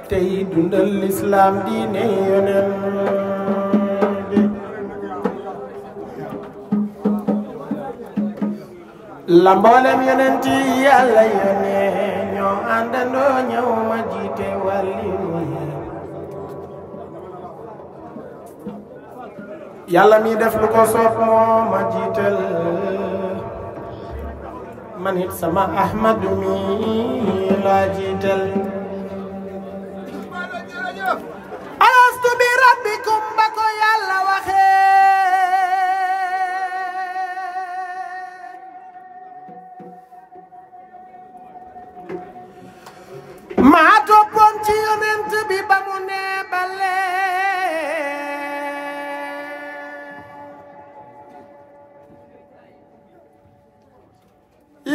tey dundal l'islam diine yonen la mboolem yonent yi Yàlla yónnee ñoo àndandoo ñëw ma jiite wàlli Yàlla mi def lu ko soob moo ma jiital man it sama Ahmadu mi laa jiital alastu bi rabbikum ba ko Yàlla waxee maa toppoon ci yonent bi ba mu nee bale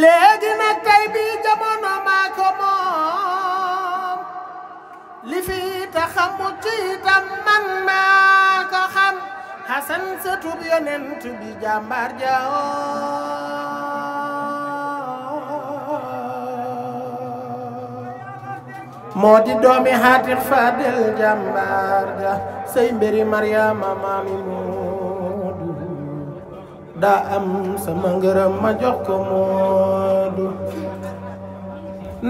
léegi nag tey bi jamono maa ko moom li fi taxamu ci tam man maa ko xam Hasan sëtub yonent bi jàmbaar moo di doomi Haatiq Fadel jàmbaar ja sey mbiri Maryama maami Moodu daa am sama ngërëm ma jox ko Moodu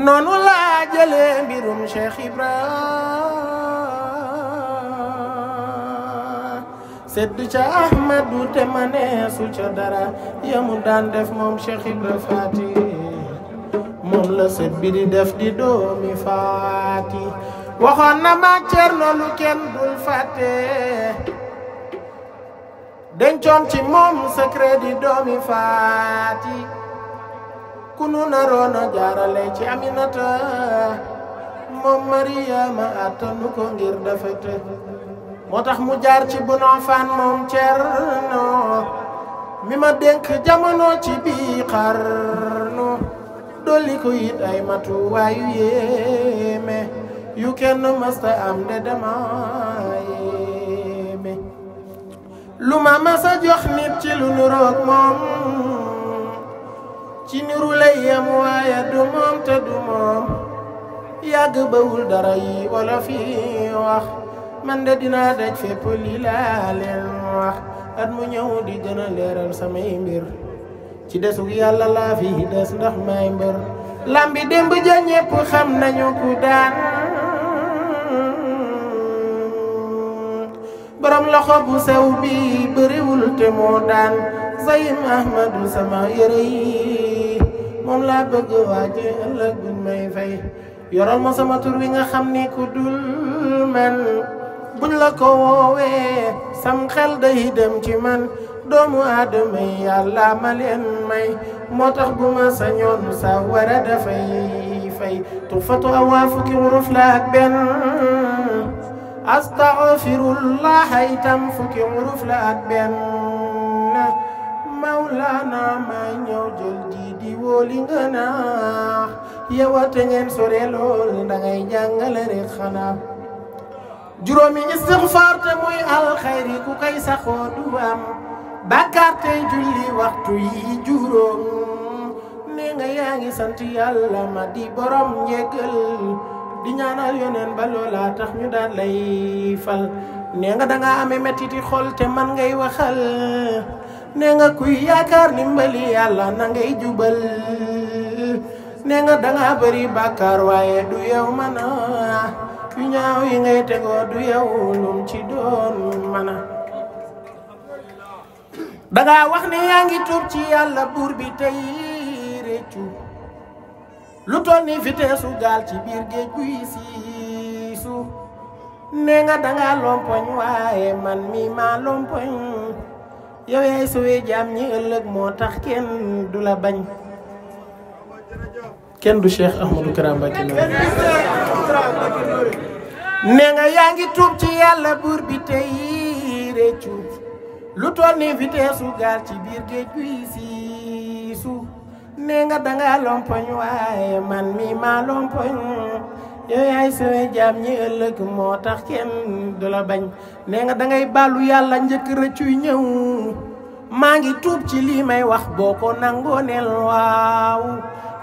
noonu laa jëlee mbirum Cheikh Ibra sedd ca Ahmadu te maneesu ca dara yamu daan def moom Cheikh Ibra Faati moom la sët bi di def di doomi Faati waxoon na ma Cerno lu kenn dul fàtte dencoon ci moom secret di doomi Faati ku nu naroon a jaarale ci Aminata moom Mariama attanu ko ngir dafa të moo tax mu jaar ci Bun Affan moom Cerno mi ma dénk jamono ci bii xarnu dolli ko it ay matuwaayu yéeme yu kenn mësta am de dama yéeme lu ma masa jox nit ci lu nuroog moom ci niru lay yem waaye du moom te du moom yàgg bawul dara yi wala fi wax man de dinaa daj fépp lii laa leen wax at mu ñëw di gën a leeral samay mbir ci desug Yàlla laa fi des ndax may mbër lambi démb ja ñépp xam nañu ku daan borom loxo bu sew bi bëriwul te moo daan Zayim Ahmadu sama yére yi moom laa bëgg waaje ëllëg buñ may fay yoral ma sama tur wi nga xam ni ku dul man buñ la ko woowee sam xel day dem ci man doomu aadama yi Yàlla ma leen may moo tax bu ma sañoon sa wara dafay fay tufatu awaa fukki wuruf la ak benn astaghfirullah itam fukki wuruf la ak benn Mawlana ma ñëw jël di wóoli nga naax yewate ngeen sore lool dangay jàngale rek xanaa juróomi istighfar te muy alxayri ku kay saxoo du am bàkkaar tey julli waxtu yi juróom ne nga yaa ngi sant Yàlla ma di borom njéggal di ñaanal yoneen ba loola tax ñu daal lay fal ne nga danga amee mettiti xol te man ngay waxal ne nga kuy yaakaar ndimbali Yàlla na ngay jubal ne nga danga bari bàkkaar waaye du yow mana yu ñaaw yi ngay tegoo du yow lum ci doon mana danga wax ne yaa ngi tuub ci Yàlla buur bi tey réccu lu toll ni vitesse gaal ci biir géej guy siisu ne nga danga lompoñ waaye man mi maa lompoñ yow yaay sowee jaam ñi ëllëg moo tax kenn du la bañ kenn du Cheikh Ahmadou Kara Mbacké ne nga yaa ngi tuub ci Yàlla buur bi tey réccu lu toll ni vitesse gaal ci biir géej guy siisu ne nga danga lompoñ waaye man mi maa lompoñ yow yaay sooy jaam ñi ëllëg moo tax kenn du la bañ ne nga dangay baalu Yàlla njëkk rëccuy ñëw maa ngi tuub ci lii may wax boo ko nangoo neel waaw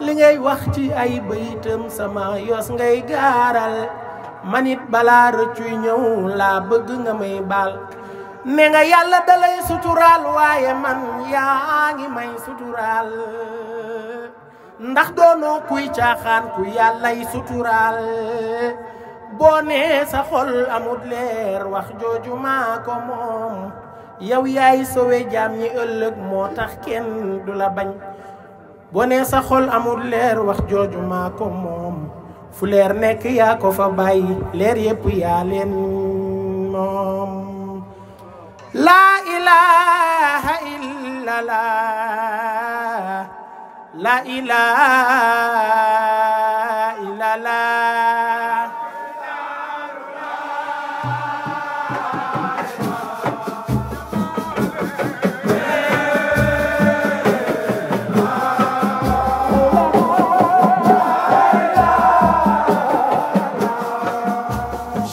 li ngay wax ci ay bëyitam sama yos ngay gaaral manit balaa rëccuy ñëw laa bëgg nga may baal ne nga yàlla dalay suturaal waaye man yaa ngi may suturaal ndax doonoo kuy caaxaan ku yàllay suturaal boo nee sa xol amut leer wax jooju maa ko moom yow yaay sowe jaam ñi ëllëg moo tax kenn du la bañ boo nee sa xol amut leer wax jooju maa ko moom fu leer nekk yaa ko fa bàyyi leer yépp yaa leen moom laa ilaaha illallah la ilaha illallah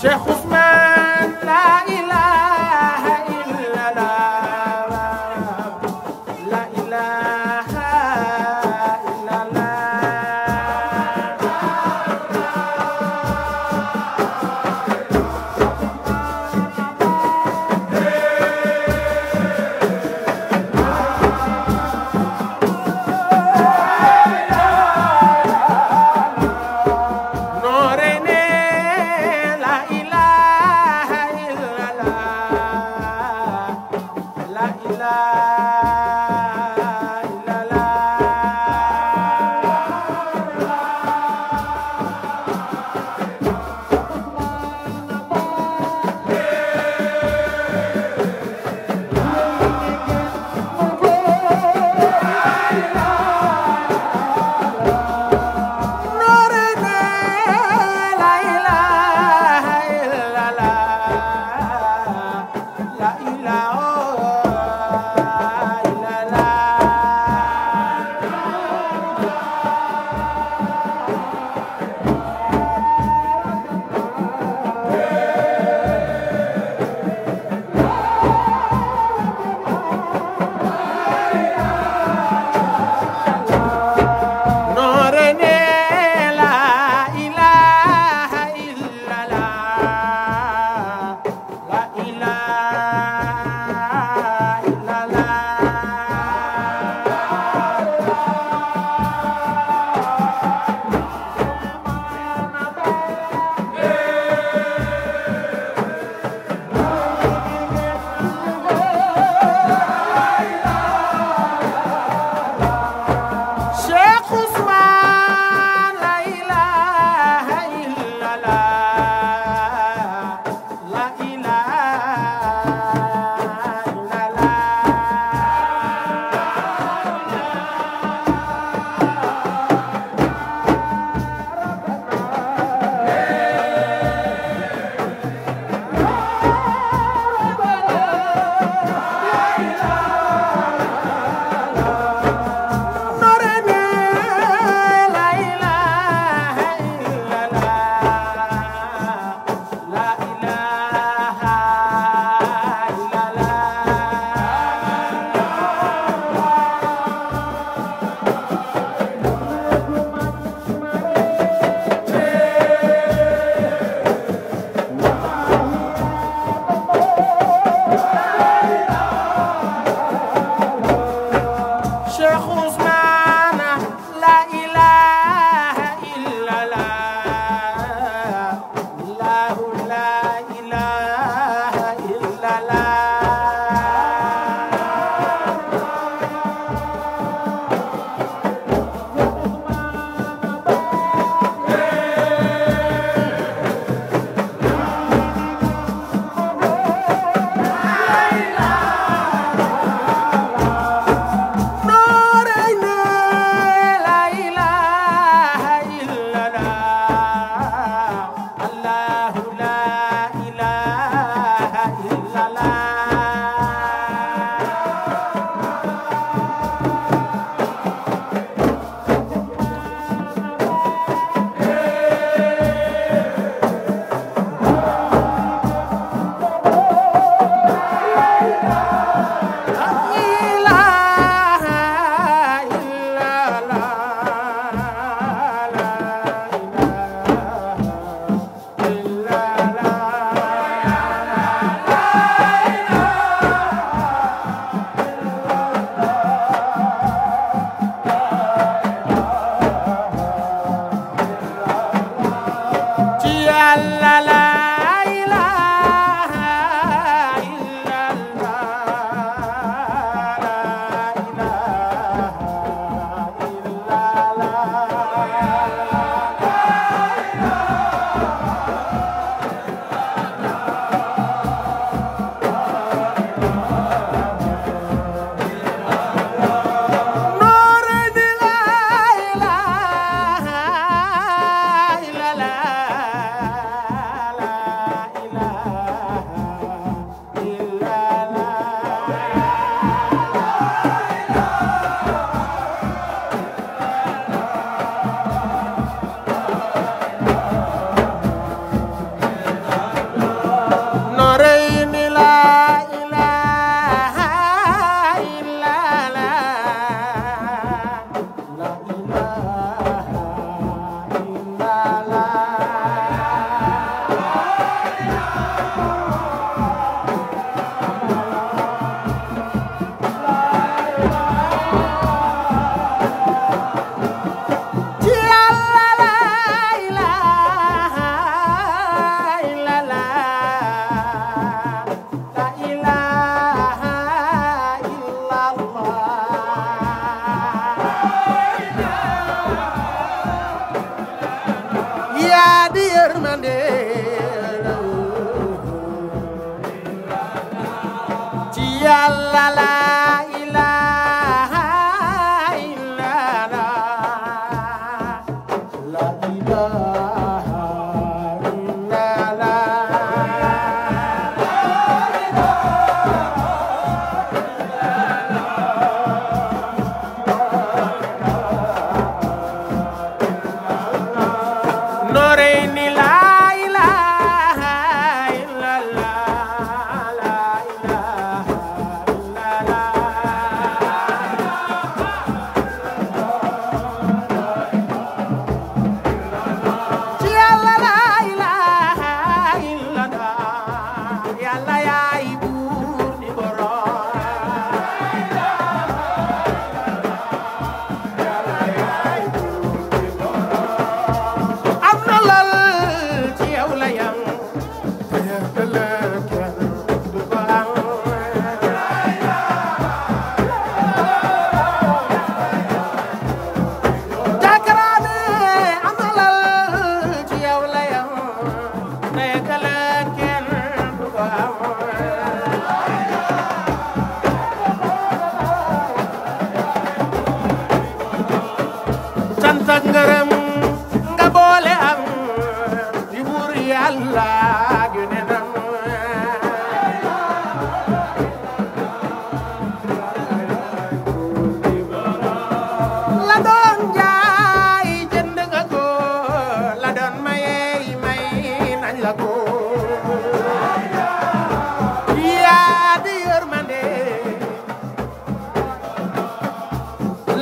Cheikh Ousmane la ilaha illallah la ilaha yàlla la ilaha illallah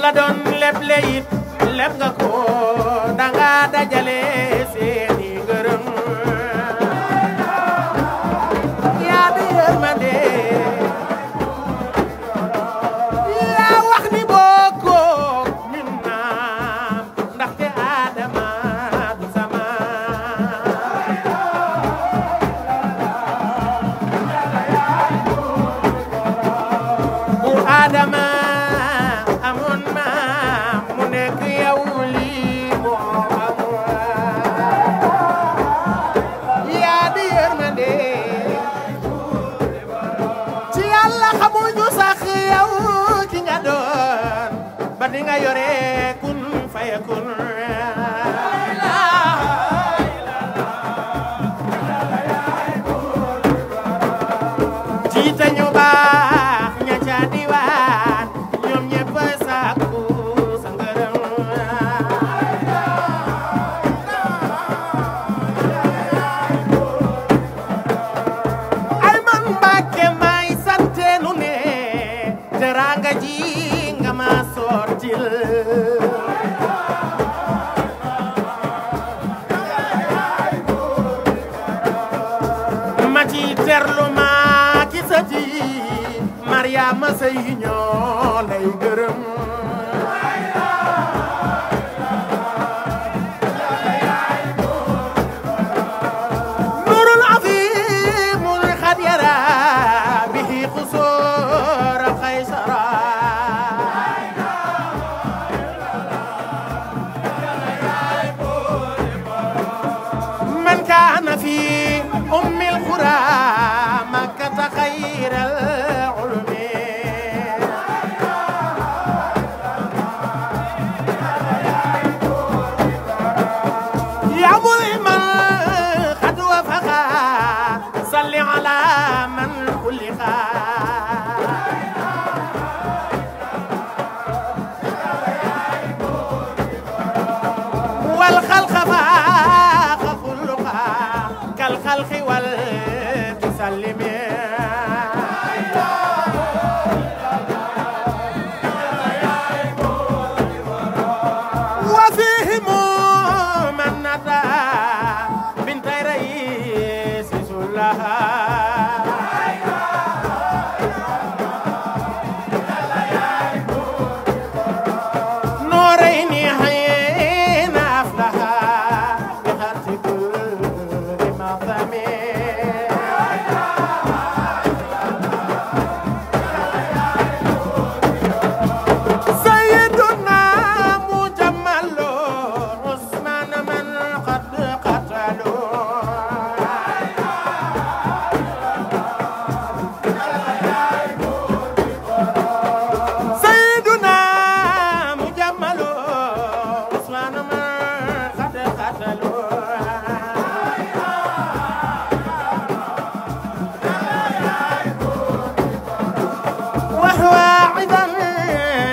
la doon leble it leb nga ko danga dajale seeni ngërëm yaa di yërmande yaa wax ni bokko ñun naam ndaxte Adama du sama bu Adama di nga yore kun fayakun jiite ñu baax ña ca diwaan ñoom ñëpp sàkku sa ngërëm ay man Mbàkke may sante nu ne teranga ji nga ma sortil ma ci terlu ma ki sa ji Mariama sey ñoo lay gërëm الخلق والتسلم وفيهم من ندى بنت رئيس سلها نورين حين أفلها بخط كل مظلم سيدنا مجمل عثمان من قد قتلوا سيدنا مجمل عثمان من قد قتلوا وهو عذا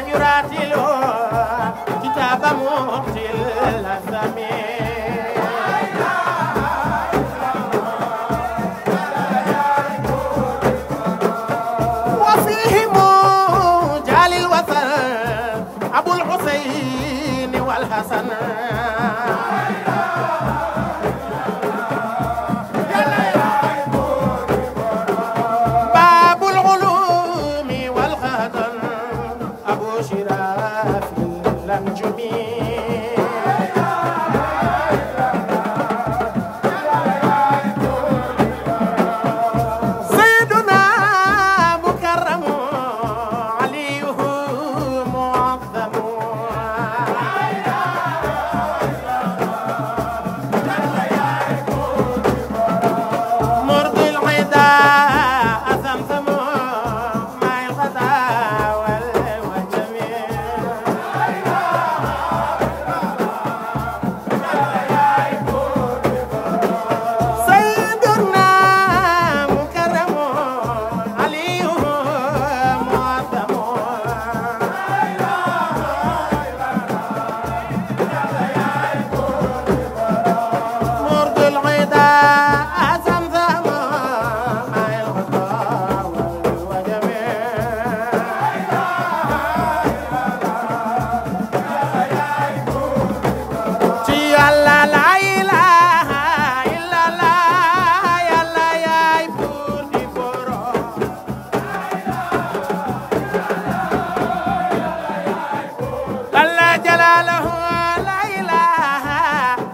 يراتل كتاب مقتل الزمين وفيهم جال الوثن أبو الحسين والحسن باب العلوم والخدن أبو شراف الأنجمي سيدنا مكرم عليه معظم مرضي العدا أثمثم مع الغدا والوجم سيدنا مكرم عليه معظم مرض العدا أزمزم مع الغدا والوجم تي الله لا إله إلا الله يا الله يا يبودي برو الله جلاله لا إله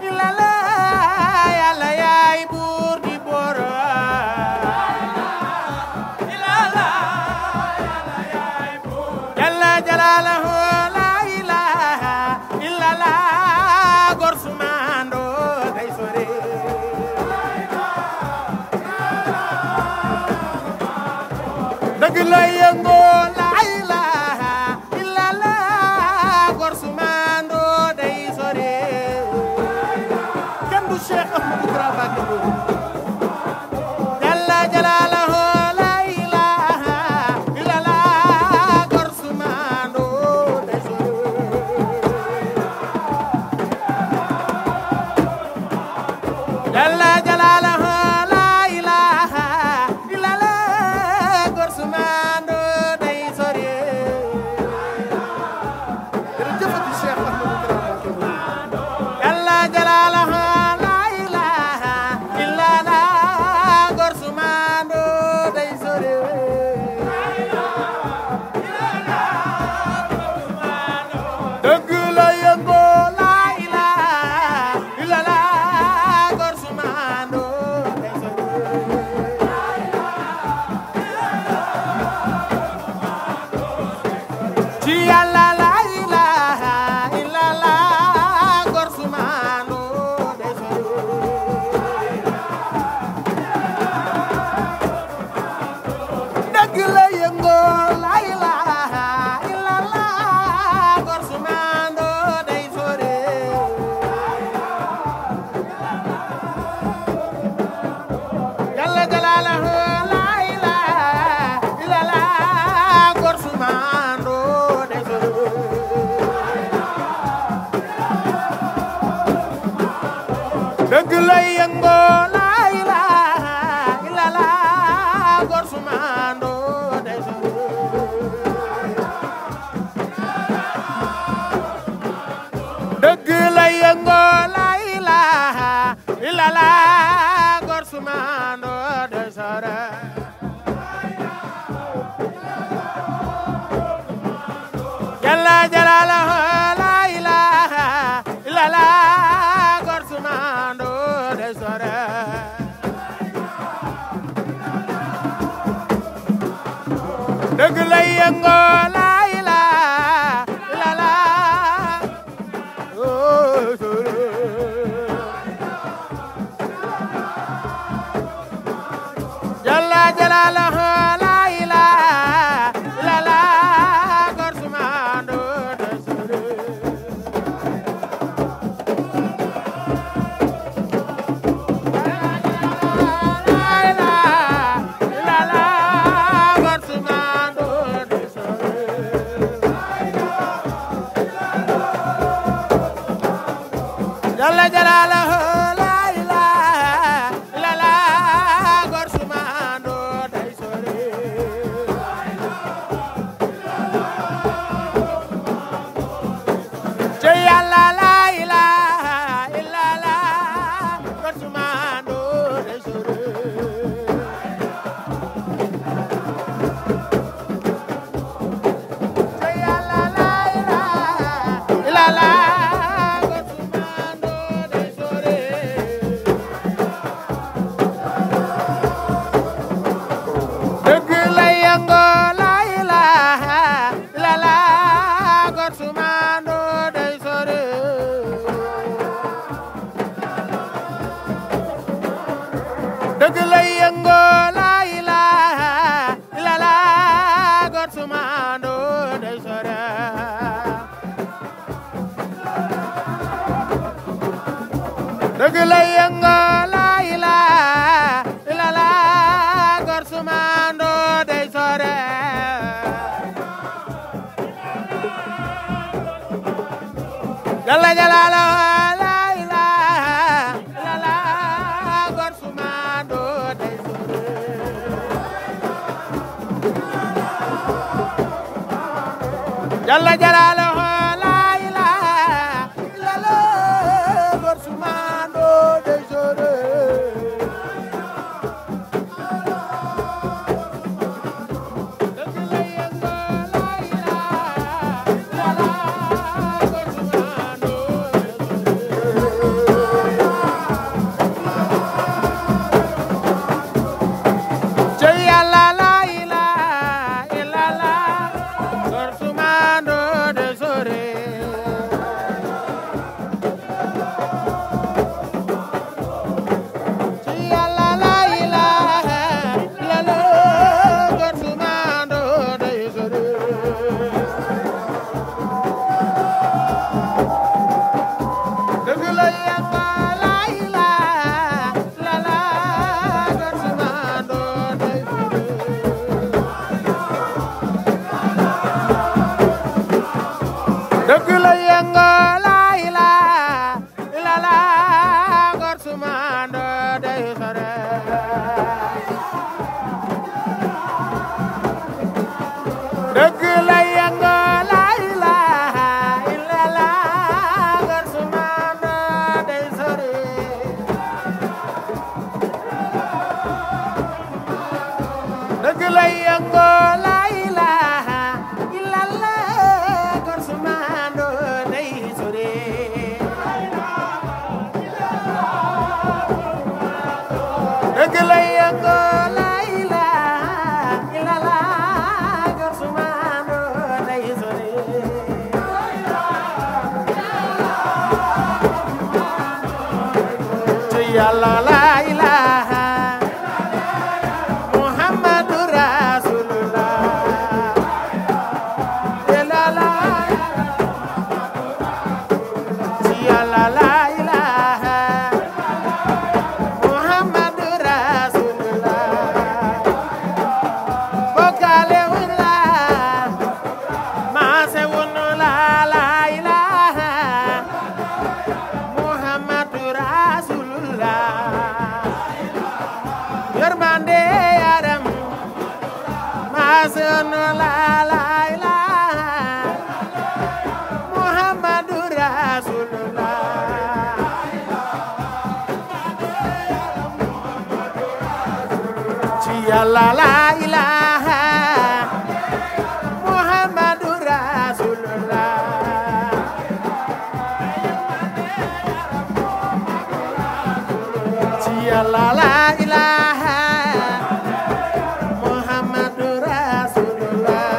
إلا الله يا الله يا يبودي برو جل جلاله لا إله إلا الله غرسمان دو داي سوري دغ لا ينغو لا إله إلا الله غرسمان دو داي سوري كان دو شيخ أحمد كرافات جل جلاله لا إله إلا الله غرسمان دو داي سوري جل جلاله لا إله إلا الله غرسمان دو داي سوري جرجفة الشيخ أحمد كرافات جل جلاله لا إله إلا الله غرسمان دو داي سوري دغ لا ينغو لا إله إلا الله غرسمان دو داي سوري تي الله لا إله إلا الله غرسمان دو داي سوري دغ لا ينغو لا إله إلا الله غرسمان دو داي سوري جل جلاله لا إله إلا الله غرسمان دو داي سوري dëgg la yëngoo la ilaha sumando de sore jalla jalaluhu la ilaha illallah gor sumando de sore dëgg lay yëngo la ilaha illallah jalla jalaluhu la ilaha illallah gor sumando de sore jalla jalaluhu la ilaha illallah gor sumando day sore ci yàlla la ilaha illallah gor sumando day sore ci yàlla la ilaha illallah dëgg lay yëngo la ilaha illallah gor sumando day sore dëgg lay yëngo la ilaha illallah gor sumando day sore jalla jalaluhu la ilaha illallah gor sumando day sore jalla jalaluhu la ilaha illallah gor sumando day sore dëgg la yëngo la ilaha illallah gor sumando day sore dëgg la yëngo la ilaha illallah gor sumando day sore dëgg la yëngo la ilaha illallah gor sumando day sore dëgg la yëngo la ilaha illallah gor sumando day sore ci yàlla la ilaha Muhammadu Rasulullah ci yàlla la ilaha Muhammadu Rasulullah bokale wala maase wonu la ilaha Muhammadu Rasulullah yermande yaram maase wonu la ilaha Muhammadu Rasulullah ci Yàlla la ilaha Muhammadu Rasulullah ci Yàlla la ilaha Muhammadu Rasulullah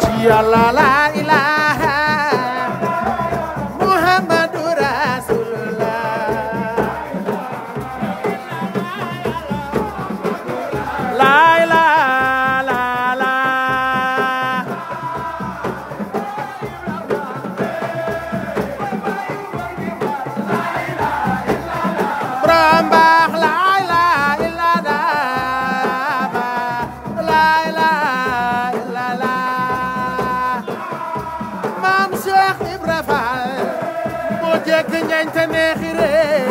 ci Yàlla la ilaha Muhammadu Rasulullah la ilaha la la Brambaax la ilaha illa la ilaha illa la Maam Cheikh Ibra Fall moo jekk ñañ te neexi ree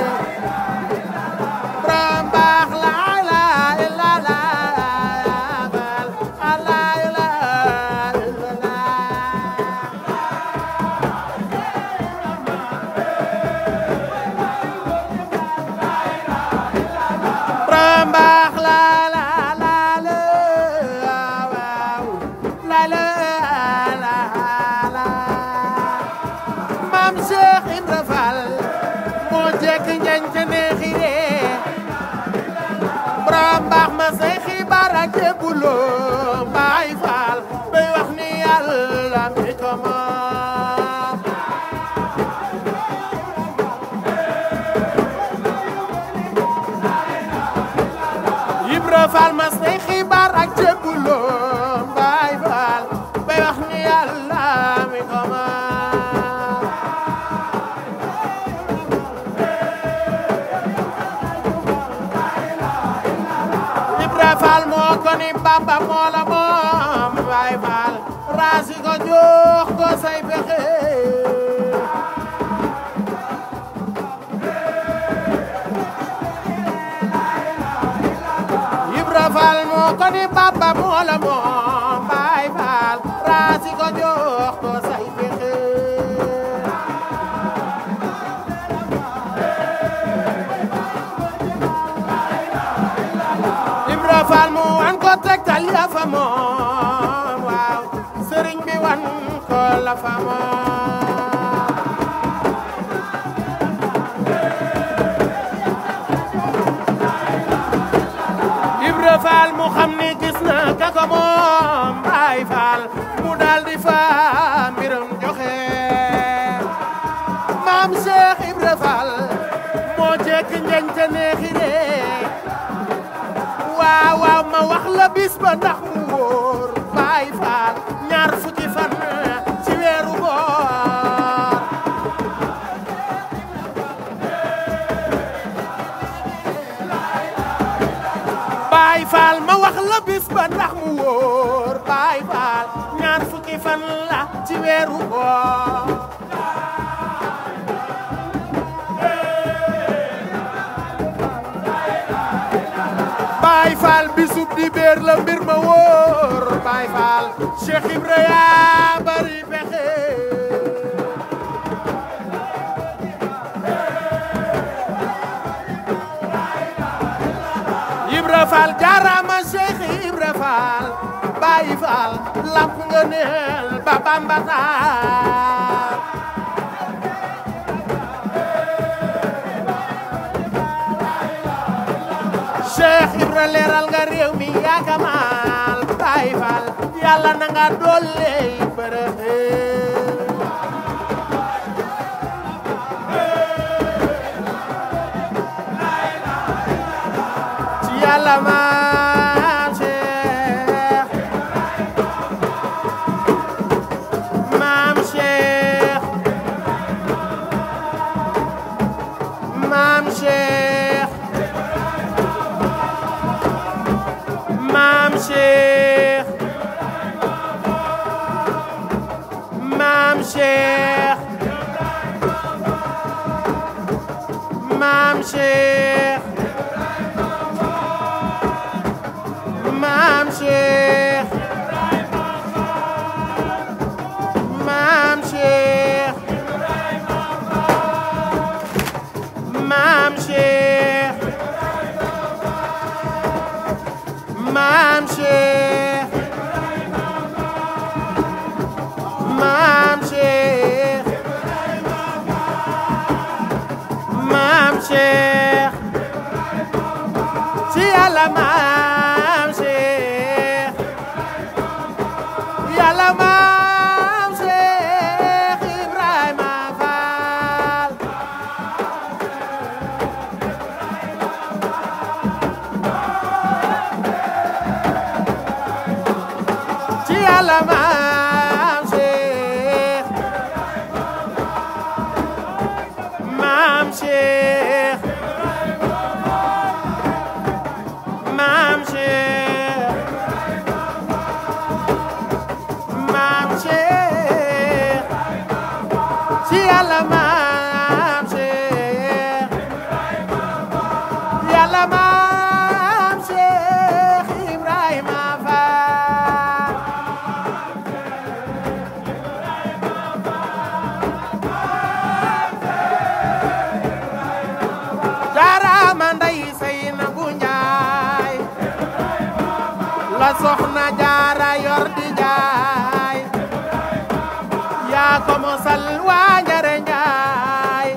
Brambaax la ilaha illa la Brambaax la la la waaw la la la Maam Cheikh Ibra Fall moo jekk ñañ te neexi ree Brambaax ma say xibaar ak jébbuloo Baay Faal bay wax ni Yàlla mi ko moom Ibra Fall ma say xibaar ak jébbuloo Baay Faal bay wax ni Yàlla mi ko moom Ibra Fall moo ko ni Bamba moo la moom Baay Faal raasi ko jox ko say pexe Ibra Fall moo ko ni Bamba moo la moom Baay Faal raasi ko jox ko say pexe Ibra Fall mu wan ko tegtal ya fa moom waaw sëriñ bi wan ko la fa moom Ibra Fall mu xam ni gis na ka ko moom Baay Faal mu dal di fa mbiram joxe Maam Cheikh Ibra Fall moo jekk njeñ te neexi ree waaw waaw ma wax la bis ba ndax mu wóor Baay Faal ñaar fukki fan ci weeru koor Baay Faal ma wax la bis ba ndax mu wóor Baay Faal ñaar fukki fan la ci weeru koor Baay Faal bisub di beer la mbir ma wóor Baay Faal Cheikh Ibra yaa bari pexe Ibra Fall jaarama Cheikh Ibra Fall Baay Faal lamp nga neel ba Bamba taal Cheikh Ibra leeral nga réew mi yaa kamal Baay Faal Yàlla na nga doole bërëxe ci Yàlla Maam Cheikh Maam Cheikh Maam Cheikh Maam Cheikh Maam Cheikh Maam Cheikh Maam Cheikh Maam Cheikh yàlla maam Cheikh yàlla maam Cheikh Ibrahima Fall ci yàlla maam Cheikh maam Cheikh maam Cheikh maam Cheikh ci yàlla maam Cheikh yàlla maam Cheikh Ibrahima Fall jaaraama Ndey Seynabu Njaay la soxna jaara yor di jaay yaa ko mosal waa Njare Njaay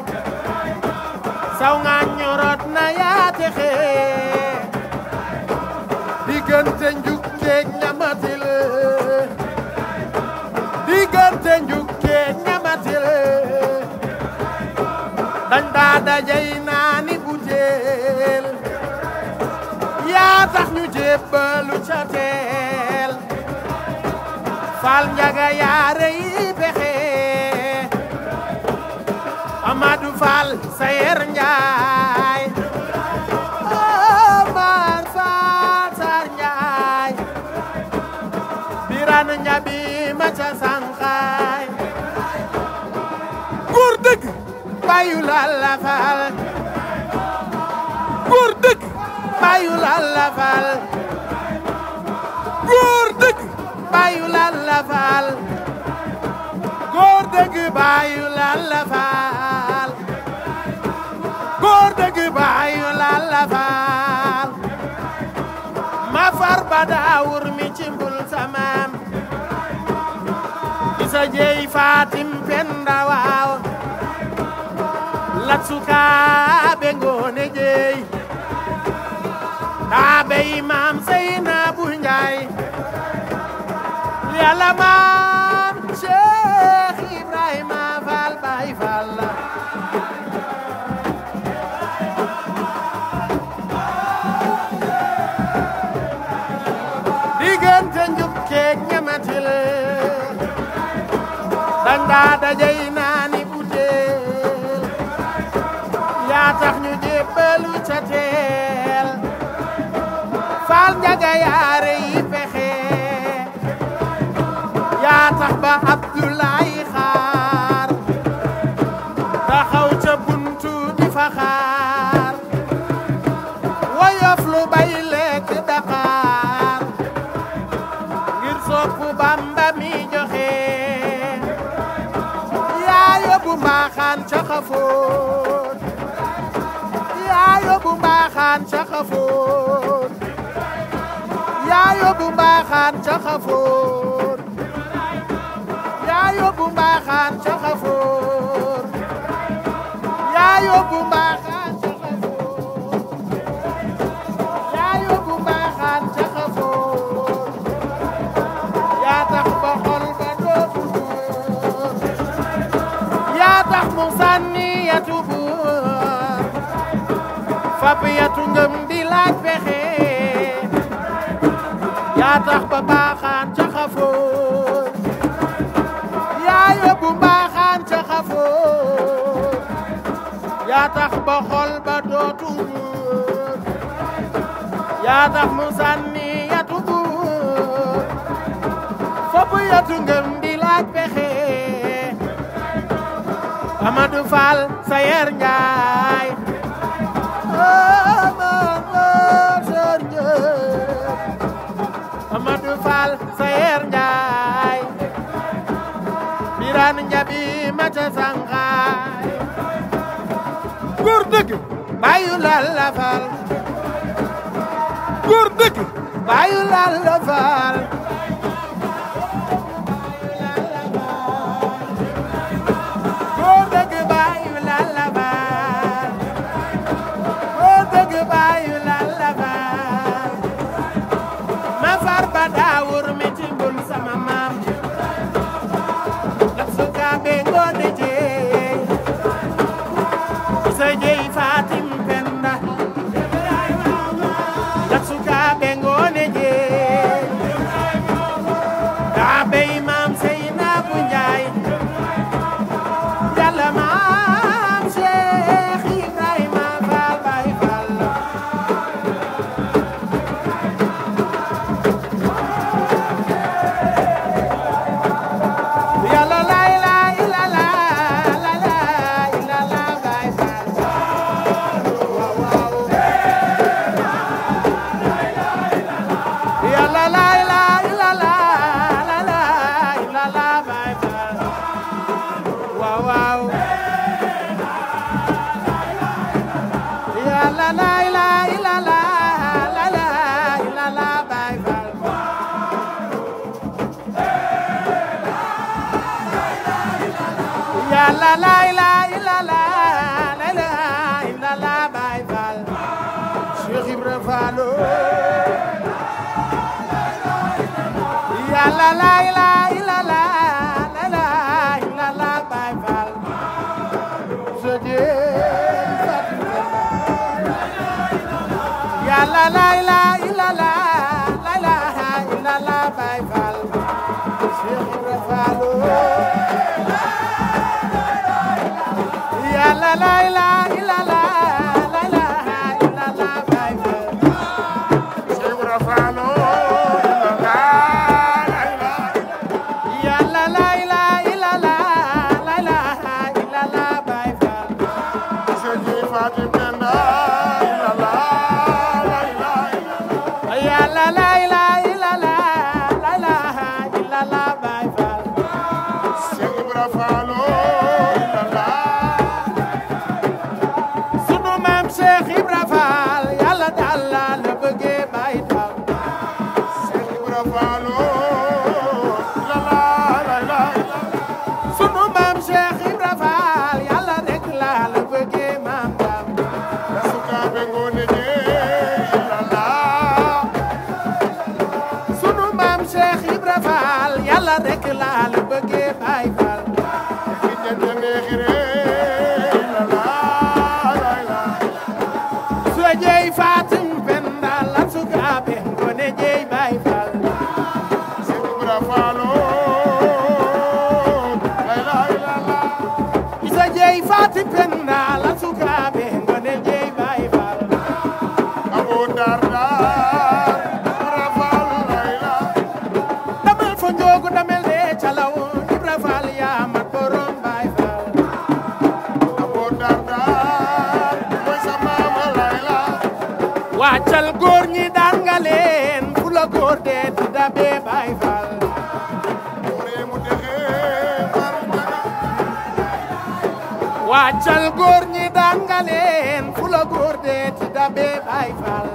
saw nga ñorot na yaa texe diggante njukkeeg ñamatil diggante njukkeeg ñamatil dañ daa dajay naani butéel yaa tax ñu jébbalu ca teel Fall Njaga yaare yi pexe Amadou Fall Sayer Njaay Omar Fall Sar Njaay Biran Njabi ma ca Sanxaay góor dëgg bayu Lalla Fall góor dëgg bayu Lalla Fall góor dëgg bayu Lalla Fall góor dëgg bayu Lalla Fall góor dëgg bayu Lalla Fall ma far ba daawur mi ci mbul samaam isa jeey Fatim Penda waaw lat sukaabe ngoone jeey taabey maam Seynabu Njaay yàlla maam Cheikh Ibrahima Fall Baay Fall la diggante njukkeeg ñamatil dañ daa dajay naani butéel yaa tax ñu jébbalu ca teel Fall Njaga yaare yi pexe yaa tax ba Abdoulaye xaar taxaw ca buntu di fa xaar woyof lu bay lekk Dakar ngir soppu Bamba mi joxe yaa yóbbu mbaaxaan ca Xafoor yaa yóbbu mbaaxaan ca Xafoor yaa yóbbu mbaaxaan ca Xafoor yaa yóbbu mbaaxaan ca Xafoor yaa yóbbu mbaaxaan ca Xafoor yaa yóbbu mbaaxaan ca Xafoor yaa tax ba xol ba dootu góor yaa tax mu sànni yatu buur fab yatu ngëm di laaj pexe yaa tax ba mbaaxaan ca Xafoor yaa yóbbu mbaaxaan ca Xafoor yaa tax ba xol ba dootu góor yaa tax mu sànni yatu buur fopp yatu ngëm di laaj pexe Amadou Fall Sayer Njaay Amadou Fall Sayer Njaay Biran Njabi ma ca Sanxaay góor dëgg bayu Lalla Fall góor dëgg bayu Lalla Fall góor dëgg bayu Lalla Fall góor dëgg bayu Lalla Fall la ilaha illallah la ilaha illallah Baay Faal yàlla la ilaha illallah la ilaha illallah Baay Faal Cheikh Ibra Faal yàlla la ilaha illallah la ilaha illallah Baay Faal yàlla la ilaha illallah la ilaha illallah Baay Faal Cheikh Ibra Faal yàlla la ilaha illallah la ilaha illallah Baay Faal Cheikh Ibra Faal yàlla la ilaha illallah la ilaha illallah Baay Faal Cheikh Fatim Penda yàlla la ilaha illallah la ilaha illallah Baay Faal Cheikh Ibra Faal sunu maam Cheikh Ibra Faal yàlla daal la bëggee Baay Faal Cheikh Ibra Faal sunu maam Cheikh Ibra Faal yàlla rek la bëggee maam Dam suka be ngone Cheikh Ibra Faal yàlla rek la bëggee Baay Faal su jeey Fatim Penda la sukaabe ngone jeey Baay Faal Cheikh Ibra Faal su jeey Fatim Penda la sukaabe ngone jeey Baay Faal Abu Darda Njoogu damel de calaw Ibra Faal yaa mat borom Baay Faal Abu Darda mooy sa maam Layla wàccal góor ñi daan nga leen fu la góor de di dabe Baay Faal wàccal góor ñi daan nga leen fu la góor de di dabe Baay Faal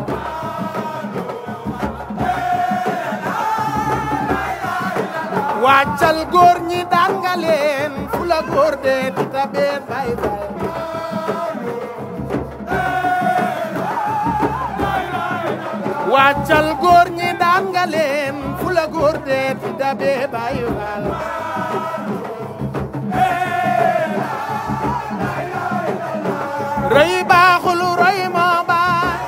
wàccal góor ñi daan nga leen fu la góor de di tabe Baay Faal wàccal góor ñi daan nga leen fu la góor de di tabe Baay Faal rëy baaxul roy moo baax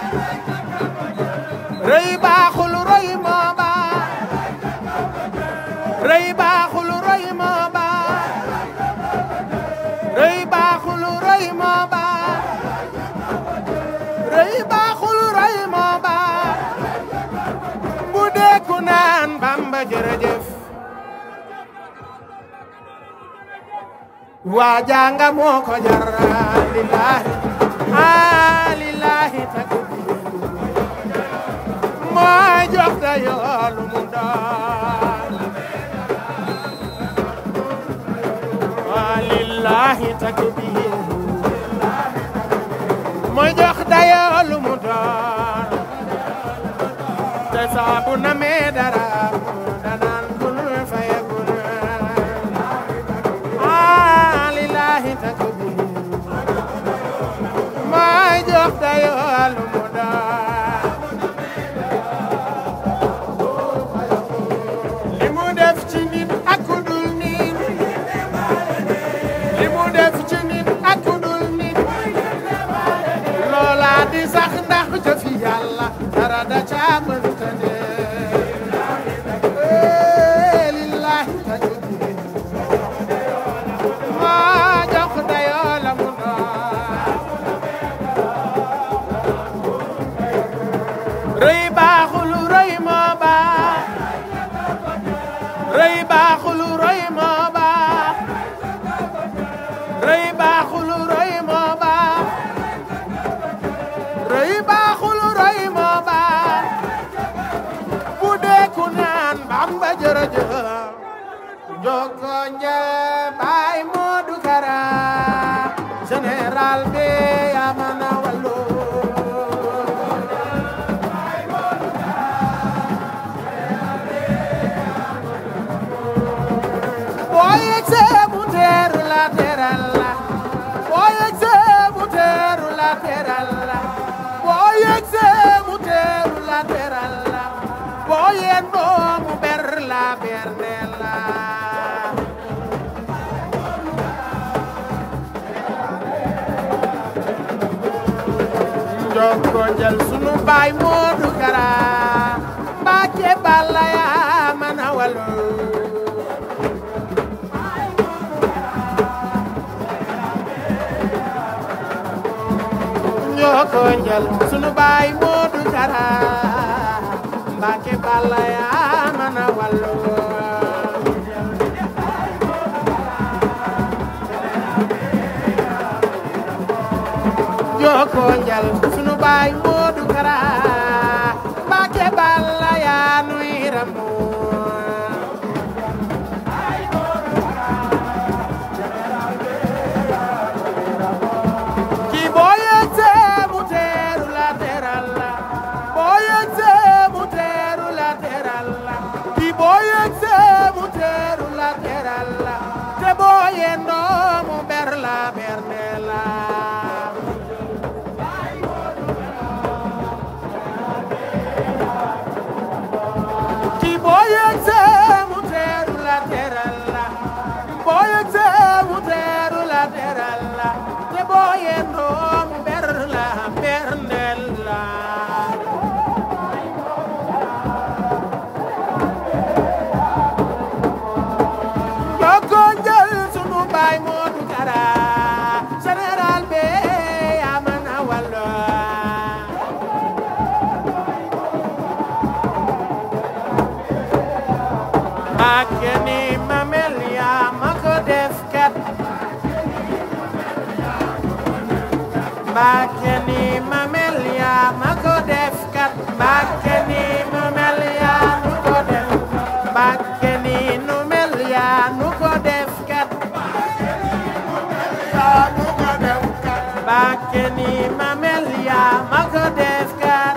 rëy baaxul roy moo baax rëy baaxul roy moo baax rëy baaxul roy moo baax rëy baaxul roy moo baax bu dee ku naan Bamba jërëjëf waa janga moo ko jar lillahi lillahi takbir moo jox da yoolu mu doon lillahi takbir mooy jox dayoo lu mu doon te saabu na mee dara danaan bul fayagul lillahi takbir mooy jox dayoo lu mu doon li mu def ci nit ak ku dul nit li mu def ci nit ak ku dul nit loola di sax ndax jëfi Yàlla dara da caa mënta ne lillahi takbir moo jox dayoo la mu doon rëy baaxul rëy moo baax rëy baaxul rëy moo baax rëy baaxul rëy moo baax rëy baaxul rëy yendoo mu ber la berneel la jokko njal sunu baay Moodu Kara Mbàkke Balla yaa man a walu jokko njal sunu baay Moodu Kara Mbàkke Balla yaa man a walu joko njal sunu baay Moodu Kara Mbàkke Balla yaa nuy ramu ki boo yegsee mu teeru la teral la boo yegsee mu teeru la teral la ki boo yegsee mu teeru la teral la te boo yendoo mu ber la berne la Mbàkke ni ma mel yaa ma ko def kat Mbàkke ni ma mel yaa ma ko def kat Mbàkke ni ma mel yaa nu ko def Mbàkke ni nu mel yaa nu ko def kat Mbàkke ni ma mel yaa ma ko def kat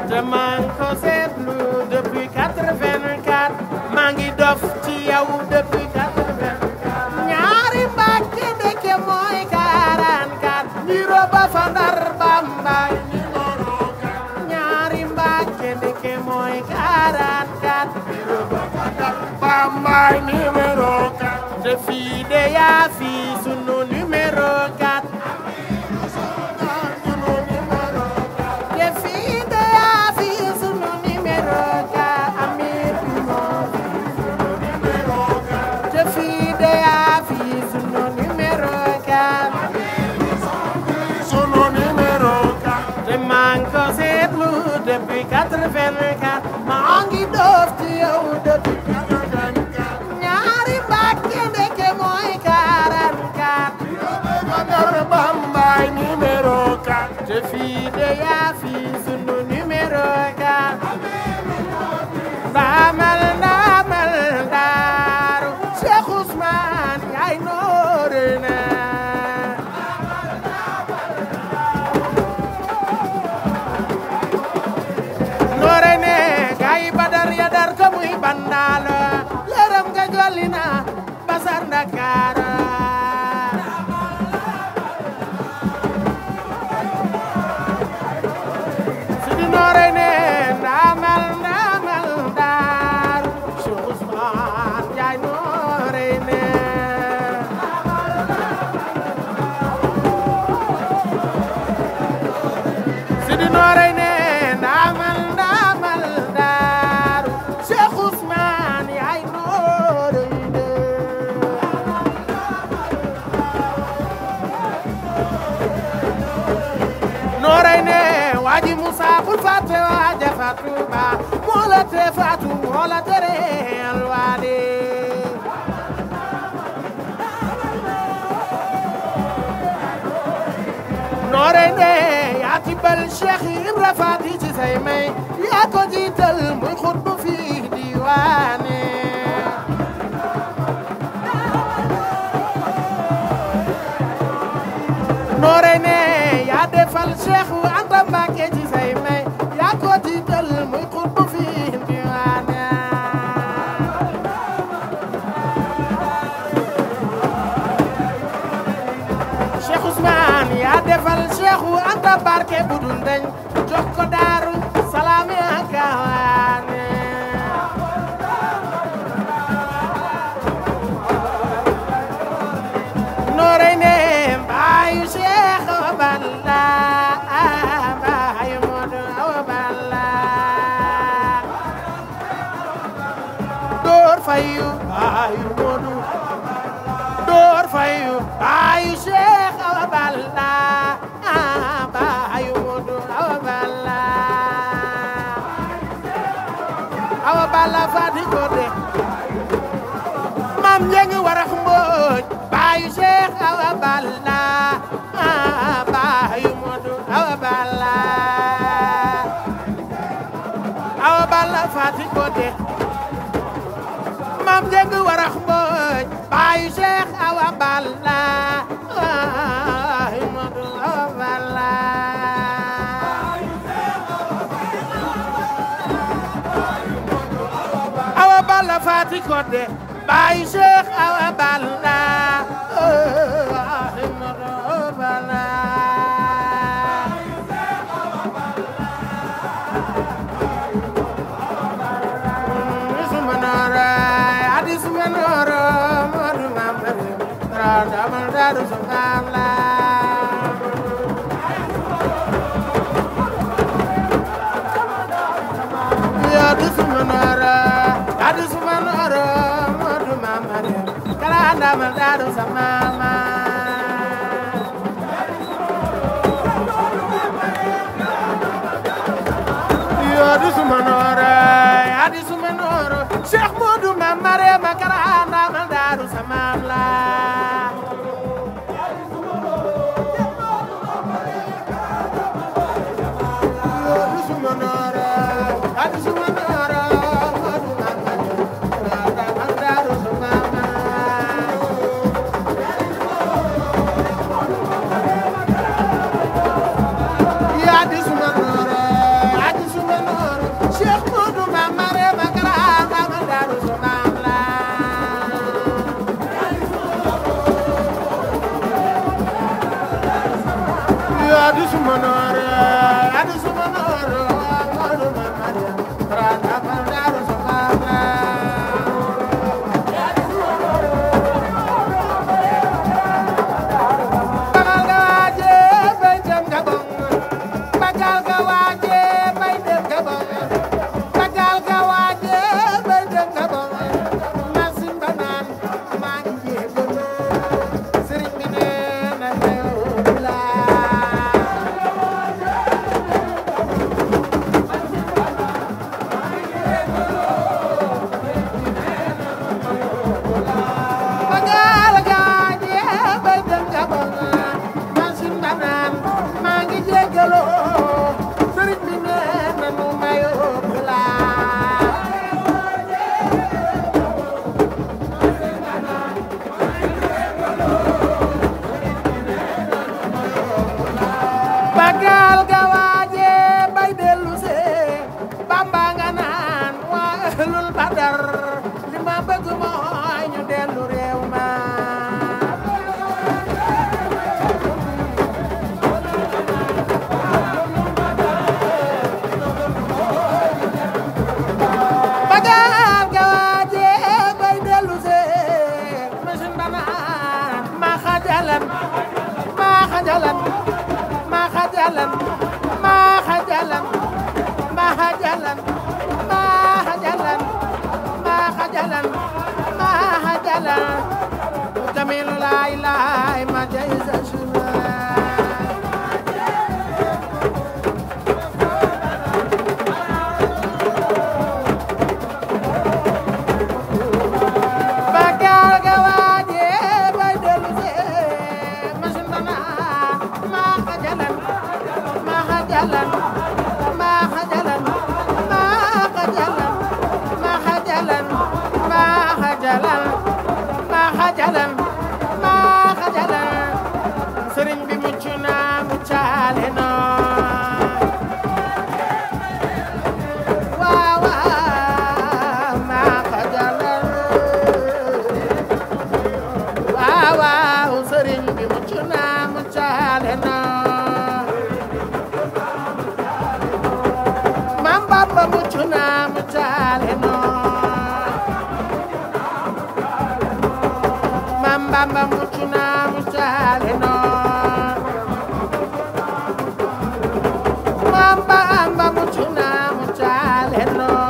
te maa ngi ko seetlu depuis 84 maa ngi dof ci yow depuis 84 ñaari Mbàkke ndeke mooy 44 niro ba fa Ndar Bambaay ñaari Mbàkke ndeke mooy 44 niro ba fa Ndar Bambaay numéro 4 te fii de yaa fii sunu numéro 4 depuis 84 maa ngi dof ci yow depuis 84 ñaari Mbàkke ndeke mooy 44 Ndar Bambaay numéro 4 te fii de yaa fii sunu numéro 4 ndamal ndamal Ndaaru Cheikh Ousmane yaay noore na bandala leram nga jolina basar Ndakaaru sidi noore ne ndamal Ndaaru Cheikh Ousmane Njaay noore ne sidi noore ne ndamal Ndaaru Cheikh Ousmane yaay noore ne noore ne waaji Musa bul fàtte waaja Faatu Ba moo la te Faatu moo la tere alwaade noore ne yaa tibbal Cheikh Ibra Faati ci say may yaa ko jiital muy xutbu fii diwaane noore ne yaa defal Cheikh Anta Mbàkke ci say may yaa ko jiital muy xutbu fii diwaane barke budul dañ jox ko Daaru Salaam akawaane noorey ne mbaayu Cheikh Awa Balla mbaayu Moodu Awa Balla door fayu mbaayu Moodu door fayu mbaayu Cheikh Awa Balla mbaayu Moodu Awa Balla Awa Balla Fati Gote Mam Njeng Warax Mbooj mbaayu Cheikh Awa Balla mbaayu Moodu Awa Balla Awa Balla Fati Gote Mam Njeng Warax Mbooj mbaayu Cheikh Awa Balla mbaayu Moodu Awa Balla Awa Balla Fati Gote mbaayu Cheikh Awa Balla mbaayu Moodu Awa Balla Damal Daaru Salaam la ya du sumanara Moodu Mamare kala Damal Daaru Salaam ya du sumanara Cheikh Moodu Mamare makara Damal Daaru Salaam la mucc naa mu caale noo Maam Bamba mucc naa mu caale noo Maam Bamba mucc naa mu caale noo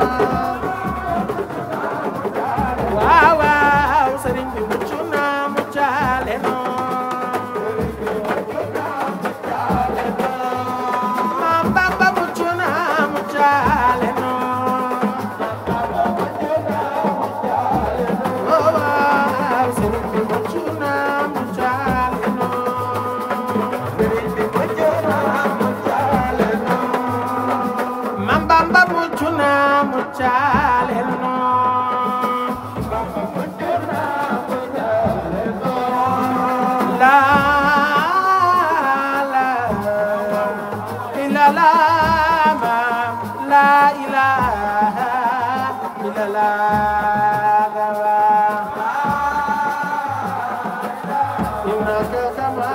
waaw waaw sëriñ bi mucc naa mu caale noo Maam Bamba mucc naa mu caale noo waaw sëriñ bi mucc naa mu caale noo Maam Bamba mucc naa mu caale noo la la ilala ma la ilaha illallah innaka kama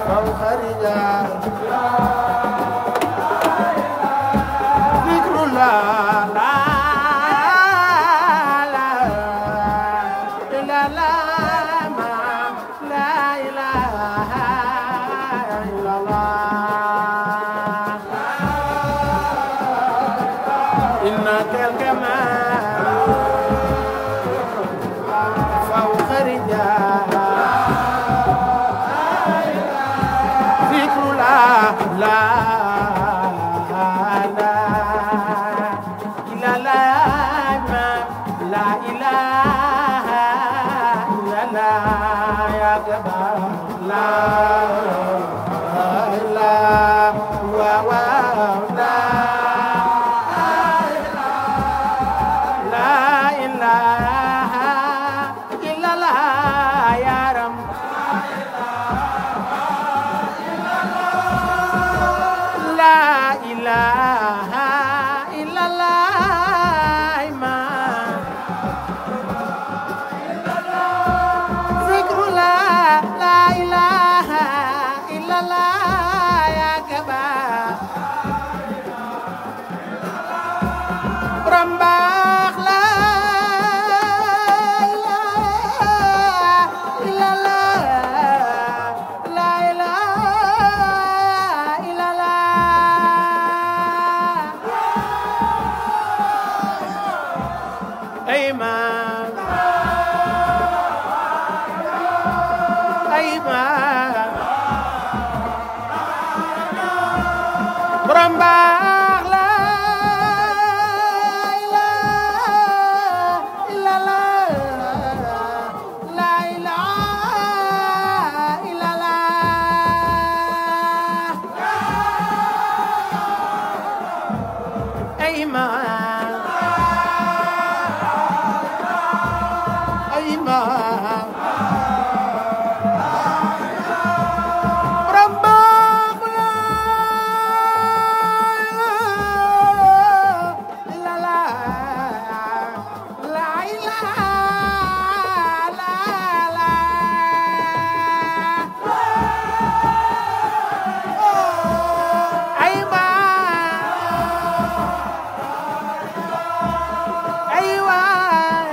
فوق الرجال ذكر الله لا لا إلا الله ما لا إله إلا الله إنك الكمال فوق الرجال ذكر الله لا لا إلا الله ما لا إله إلا الله يا جبار لا إله لا لا إله إلا الله يا رب لا إله إلا الله ما ذكر لا لا إله إلا الله يا كبار برمباخ لا إله إلا الله لا إله إلا الله أيمان أيمان برمباخ لا إله إلا الله لا إله إلا الله أيمان أيمان برمباخ لا إله إلا الله لا إله لا لا أيمان أيوان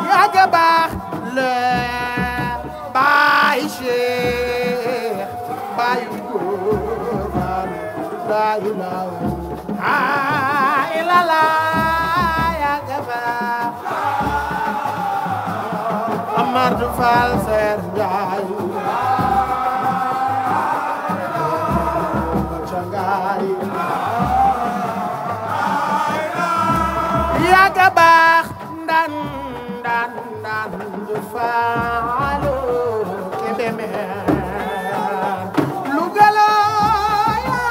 يا جبار لا باي شيخ باي قرآن لا إله إلا الله يا جبار أمر فال سير جاي شنغاي يا جبار دان دان دان فالو كبمه لوغالو يا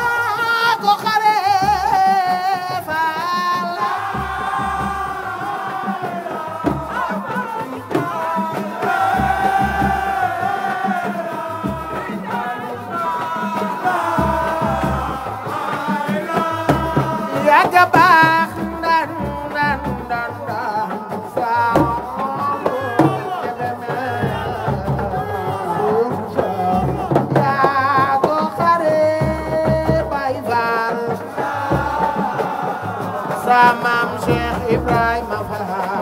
كو خاري فال يا جبار دان دان دان دان فالو كبمه waa maam Cheikh Ibrahima Fall